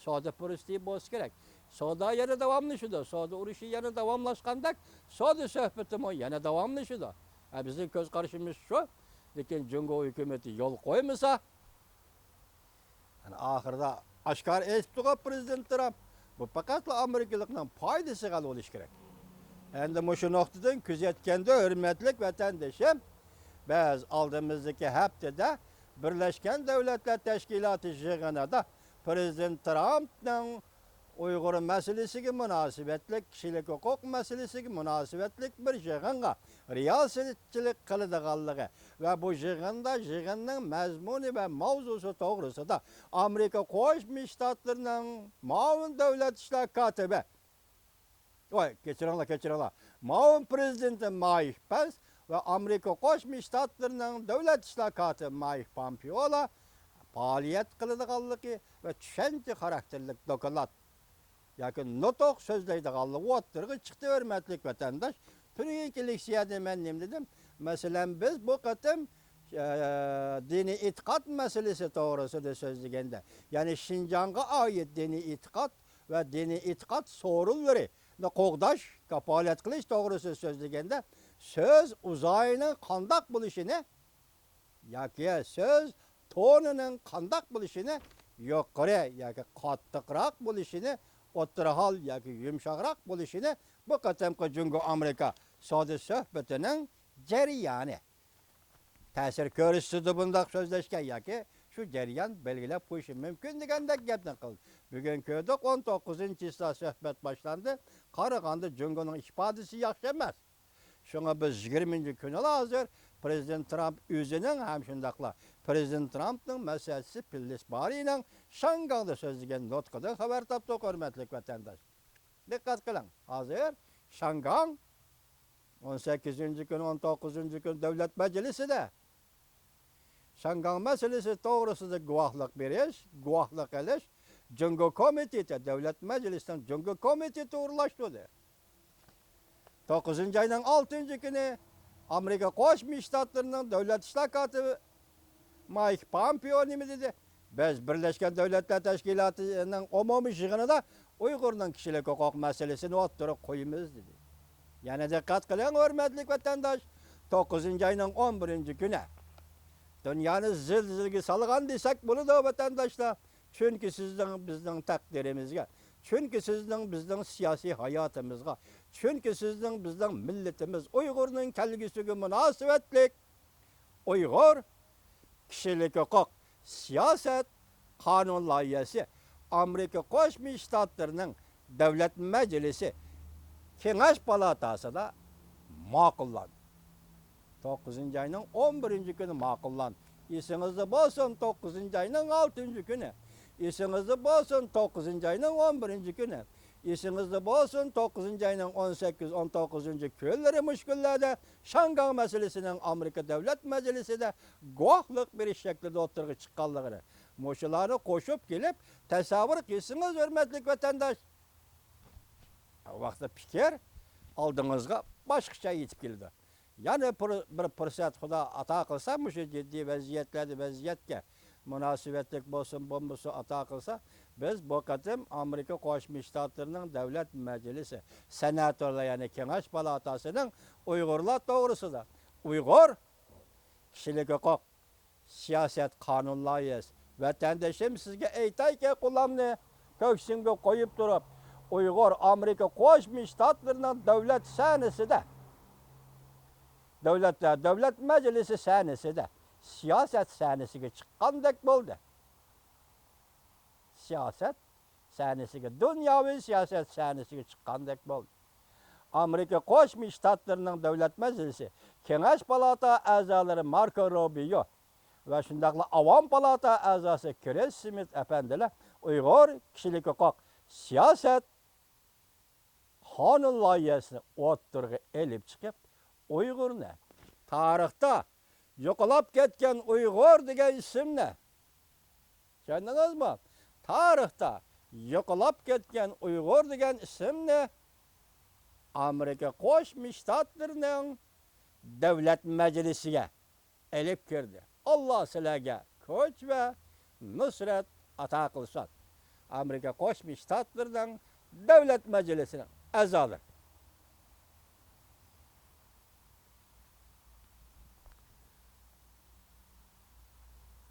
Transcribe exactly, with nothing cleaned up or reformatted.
سودا پۇرسىتى بولسا كېرەك. سودا يەنە داۋاملىشىدۇ. سودا ئۇرۇشى يەنە داۋاملاشقاندەك، سودا سۆھبىتىمۇ يەنە داۋاملىشىدۇ. ھە، بىزنىڭ كۆز قارىشىمىز شۇ. لېكىن جۇڭگو ھۆكۈمىتى يول قويمىسا، يەنى ئاخىرىدا ئاشكارا ئېيتىپتىغۇ پىرېزىدېنت ترامپ، بۇ پەقەتلا ئامېرىكىلىقنىڭ پايدىسىغا بولۇشى كېرەك. ئەمدى مۇشۇ نۇقتىدىن كۆزەتكەندە، ھۆرمەتلىك ۋەتەندىشىم، بىز ئالدىمىزدىكى ھەپتىدە بىرلەشكەن دۆلەتلەر تەشكىلاتى يىغىنىدا پىرېزىدېنت ترامپنىڭ ئۇيغۇر مەسىلىسىگە مۇناسىۋەتلىك، كىشىلىك ھوقۇق مەسىلىسىگە مۇناسىۋەتلىك بىر يىغىنغا رىياسەتچىلىك قىلىدىغانلىقى ۋە بۇ يىغىندا يىغىننىڭ مەزمۇنى ۋە ماۋزۇسى توغرىسىدا ئامېرىكا قوشما شتاتلىرىنىڭ مۇئاۋىن دۆلەت ئىشلار كاتىپى، ۋاي، كەچۈرۈڭلار، كەچۈرۈڭلار، مۇئاۋىن پىرېزىدېنتى مايك پەنس ۋە ئامېرىكا قوشما شتاتلىرىنىڭ دۆلەت ئىشلار كاتىپى مايك پامپېئولا پائالىيەت قىلىدىغانلىقى ۋە چۈشەنچە خاراكتېرلىك دوكلات ياكى نۇتۇق سۆزلەيدىغانلىقى ئوتتۇرىغا چىقتى، ھۆرمەتلىك ۋەتەنداش. تۈنۈگۈنكى لېكسىيەدە مەن نېمە دېدىم؟ مەسىلەن، بىز بۇ قېتىم، ئە، دىنىي ئېتىقاد مەسىلىسى توغرىسىدا سۆزلىگەندە، يەنى شىنجاڭغا ئائىت دىنىي ئېتىقاد ۋە دىنىي ئېتىقاد سورۇنلىرىنى قوغداش، كاپالەت قىلىش توغرىسىدا سۆزلىگەندە، سۆز ئۇزايىنىڭ قانداق بولۇشىنى ياكى سۆز تونىنىڭ قانداق بولۇشىنى، يۇقىرى ياكى قاتتىقراق بولۇشىنى، ئوتتۇرا ھال ياكى يۇمشاقراق بولۇشىنى بۇ قېتىمقى جۇڭگو ئامېرىكا سودا سۆھبىتىنىڭ جەريانى تەسىر كۆرسىتىدۇ بۇنداق سۆزلەشكە ياكى شۇ جەريان بەلگىلەپ قويۇشى مۇمكىن دېگەندەك گەپنى قىلدى. بۈگۈن كۆردۇق، ئون توققۇزىنچى چىسلا سۆھبەت باشلاندى. قارىغاندا جۇڭگونىڭ ئىپادىسى ياخشى ئەمەس. شۇڭا بىز يىگىرمىنچى كۈنىلا ھازىر پىرېزىدېنت ترامپ ئۆزىنىڭ ھەم شۇنداقلا پىرېزىدېنت ترامپنىڭ مەسلىھەتچىسى پېللىس بارىنىڭ شاڭگاڭدا سۆزلىگەن نۇتقىدىن خەۋەر تاپتۇق، ھۆرمەتلىك ۋەتەنداش. دىققەت قىلىڭ، ھازىر شاڭگاڭ ئون سەككىزىنچى كۈنى، ئون توققۇزىنچى كۈنى دۆلەت مەجلىسىدە شاڭگاڭ مەسىلىسى توغرىسىدا گۇۋاھلىق بېرىش، گۇۋاھلىق ئېلىش جۇڭگو كومىتېتى، دۆلەت مەجلىسىنىڭ جۇڭگو كومىتېتى ئورۇنلاشتۇردى. توققۇزىنچى ئاينىڭ ئالتىنچى كۈنى ئامېرىكا قوشما شتاتلىرىنىڭ دۆلەت ئىشلار كاتىپى مايك پامپېئو نېمە دېدى؟ بىز بىرلەشكەن دۆلەتلەر تەشكىلاتىنىڭ ئومۇمىي يىغىنىدا ئۇيغۇرنىڭ كىشىلىك ھوقۇق مەسىلىسىنى ئوتتۇرىغا قويىمىز، دېدى. يەنە دىققەت قىلىڭ، ھۆرمەتلىك ۋەتەنداش، توققۇزىنچى ئاينىڭ ئون بىرىنچى كۈنى دۇنيانى زىلزىلىگە سالغان دېسەك بولىدۇ، ۋەتەنداشلار. چۈنكى سىزنىڭ بىزنىڭ تەقدىرىمىزگە، چۈنكى سىزنىڭ بىزنىڭ سىياسىي ھاياتىمىزغا، چۈنكى سىزنىڭ بىزنىڭ مىللىتىمىز ئۇيغۇرنىڭ كەلگۈسىگە مۇناسىۋەتلىك ئۇيغۇر كىشىلىك ھوقۇق، سىياسەت، قانۇن لايىھەسى ئامېرىكا قوشما شتاتلىرىنىڭ دۆلەت مەجلىسى كېڭەش پالاتاسىدا ماقۇللاندى. توققۇزىنچى ئاينىڭ ئون بىرىنچى كۈنى ماقۇللاندى. ئېسىڭىزدە بولسۇن، توققۇزىنچى ئاينىڭ ئالتىنچى كۈنى. ئېسىڭىزدە بولسۇن، توققۇزىنچى ئاينىڭ ئون بىرىنچى كۈنى. ئېسىڭىزدە بولسۇن، توققۇزىنچى ئاينىڭ ئون سەككىز، ئون توققۇزىنچى كۈنلىرى مۇشۇ كۈنلەردە شاڭگاڭ مەسىلىسىنىڭ ئامېرىكا دۆلەت مەجلىسىدە گۇۋاھلىق بېرىش شەكلىدە ئوتتۇرىغا چىققانلىقىنى، مۇشۇلارنى قوشۇپ كېلىپ تەسەۋۋۇر قىلسىڭىز، ھۆرمەتلىك ۋەتەنداش، ۋاقىتتا پىكىر ئالدىڭىزغا باشقىچە يېتىپ كېلىدۇ. يەنە بىر، بىر پۇرسەت خۇدا ئاتا قىلسا، مۇشۇ جىددىي ۋەزىيەتلەردە ۋەزىيەتكە مۇناسىۋەتلىك بولسۇن بولمىسۇن ئاتا قىلسا، بىز بۇ قېتىم ئامېرىكا قوشما شتاتلىرىنىڭ دۆلەت مەجلىسى سېناتورلار، يەنى كېڭەش پالاتاسىنىڭ ئۇيغۇرلار توغرىسىدا، ئۇيغۇر كىشىلىك ھوقۇق، سىياسەت، قانۇن لايىھەسى. ۋەتەندىشىم، سىزگە ئېيتايكى، قۇلامنى كۆكسۈمگە قويۇپ تۇرۇپ، ئۇيغۇر ئامېرىكا قوشما شتاتلىرىنىڭ دۆلەت سەھنىسىدە، دۆلەتلەر دۆلەت مەجلىسى سەھنىسىدە سىياسەت سەھنىسىگە چىققاندەك بولدى. سىياسەت سەھنىسىگە، دۇنياۋى سىياسەت سەھنىسىگە چىققاندەك بولدى. ئامېرىكا قوشما شتاتلىرىنىڭ دۆلەت مەجلىسى كېڭەش پالاتا ئەزالىرى ماركو روبىيو ۋە شۇنداقلا ئاۋام پالاتا ئەزاسى كرىس سمىت ئەپەندىلەر ئۇيغۇر كىشىلىك ھوقۇق، سىياسەت، قانۇن لايىھەسىنى ئوتتۇرىغا ئېلىپ چىقىپ، ئۇيغۇرنى، تارىختا يوقىلاپ كەتكەن ئۇيغۇر دېگەن ئىسىمنى، چۈشەندىڭىزمۇ؟ تارىختا يوقىلاپ كەتكەن ئۇيغۇر دېگەن ئىسىمنى ئامېرىكا قوشما شتاتلىرىنىڭ دۆلەت مەجلىسىگە ئېلىپ كىردى. ئاللا سىلەرگە كۈچ ۋە نۇسرەت ئاتا قىلسۇن. ئامېرىكا قوشما شتاتلىرىنىڭ دۆلەت مەجلىسىنىڭ ئەزالىرى.